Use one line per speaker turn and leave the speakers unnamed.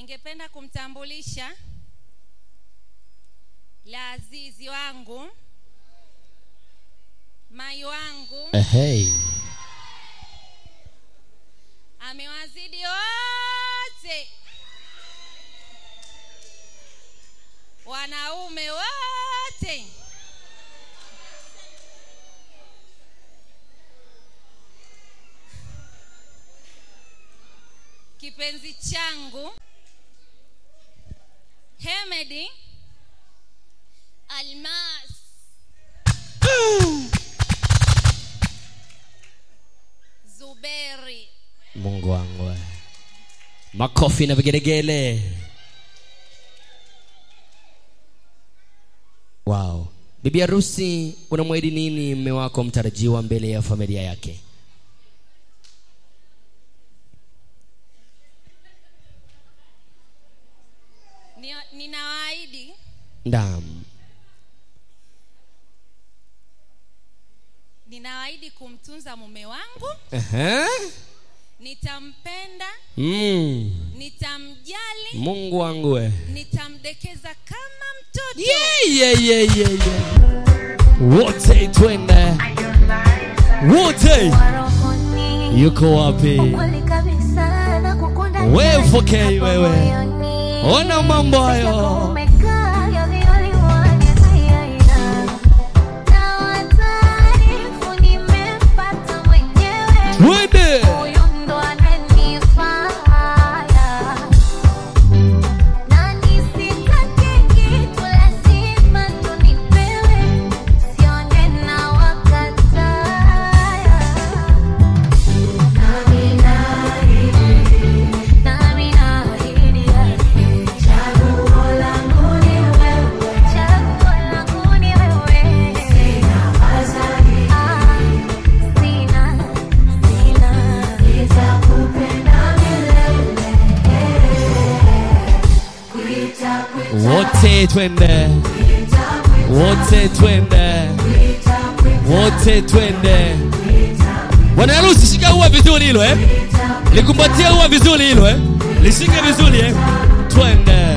Ningependa kumtambulisha Lazizi wangu, mai wangu.
Hey.
Amewazidi wote, wanaume wote. Kipenzi changu Hemedi Almas Zuberi.
Mungu wangu. Makofi na vigelegele. Wow. Bibi harusi, unamwahidi nini mume wako mtarajiwa mbele ya familia yake?
Ninawaahidi.
Naam.
Ninawaahidi kumtunza mume wangu. Nitampenda. Nitamjali.
Mungu wangu we.
Nitamdekeza kama mtoto.
Yeah. Wote twende. Wote. Yuko wapi? Wewe fokei wewe. Ona mambo hayo. Twende. Wote twende. Wote twende. Wote twende. Bwana harusi, shika ua vizuri hilo eh. Likumbatia ua vizuri hilo eh. Lishike vizuri eh. Twende.